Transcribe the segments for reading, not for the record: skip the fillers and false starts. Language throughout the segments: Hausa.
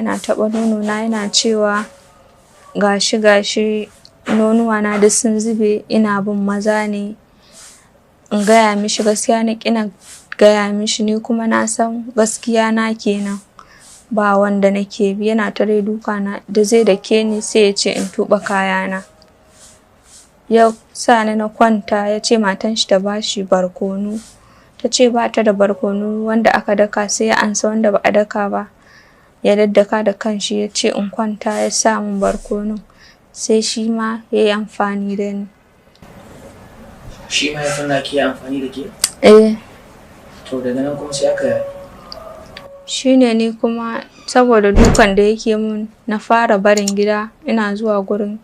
yana taɓa nonona, yana cewa gashi gashi nonuwana duk sun zube, ina bin maza ne. In gaya mishi gaskiya, na ƙi na gaya mishi. Ni kuma na san gaskiya na kenan, ba wanda nake bi. Yana ta dai duka na, da zai dake ni sai ya ce in tuɓe kayana. Ya sa ni na kwanta, ya ce matan shi ta bashi barkono. Ta ce ba ta da barkono wanda aka daka, sai ya ansa wanda ba a daka ba, ya daddaka da kanshi. Ya ce in kwanta, ya sa min barkono, sai shi ma ya yi amfani da ni. Shi mahaifin naki ya amfani da ke? Eh. To, daga nan kuma sai aka Shine ni kuma saboda dukan da yake mun, na fara barin gida, ina zuwa gurin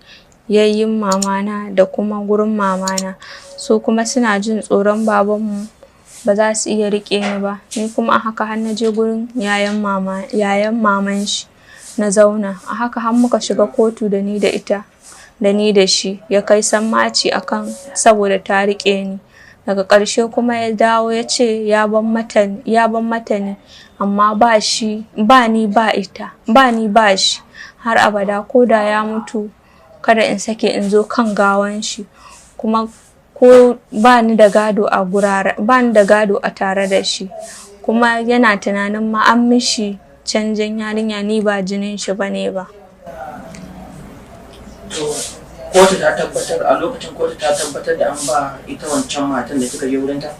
yayyin mamana da kuma gurin mamana. Su kuma suna jin tsoron babanmu, ba za su iya riƙe ni ba. Ni kuma a haka har na je gurin yayan mama, yayan maman shi, na zauna a haka har muka shiga kotu da ni da ita, da ni da shi. Ya kai sammaci akan saboda ta riƙe ni. Daga ƙarshe kuma ya dawo ya ce ya ban mata ni, amma ba shi ba ni, ba ita ba, ni ba shi har abada. Ko da ya mutu, kada in sake in zo kan gawan shi. Kuma ko ba ni da gado a gurare, ba ni da gado a tare da shi. Kuma yana tunanin ma an mishi canjin yarinya, ni ba jinin shi bane ba. To, kotu ta tabbatar a lokacin, kotu ta tabbatar da an ba ita wancan matan da kika je wurinta?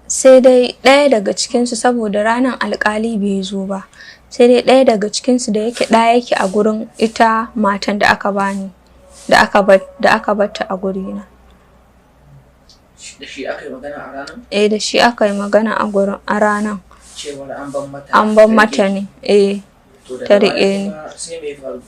Sai dai ɗaya daga cikinsu, saboda ranar alkali bai zo ba, sai dai ɗaya daga cikinsu da yake ɗaya yake a gurin ita matan da aka bani, da aka batta a gurina. Da shi aka yi magana a ranar? Eh, da shi aka yi magana a gurin a ranar. Cewar an ban mata An ban mata ne, eh. To, daga Ta baya riƙe ni. kuma sai me ya faru?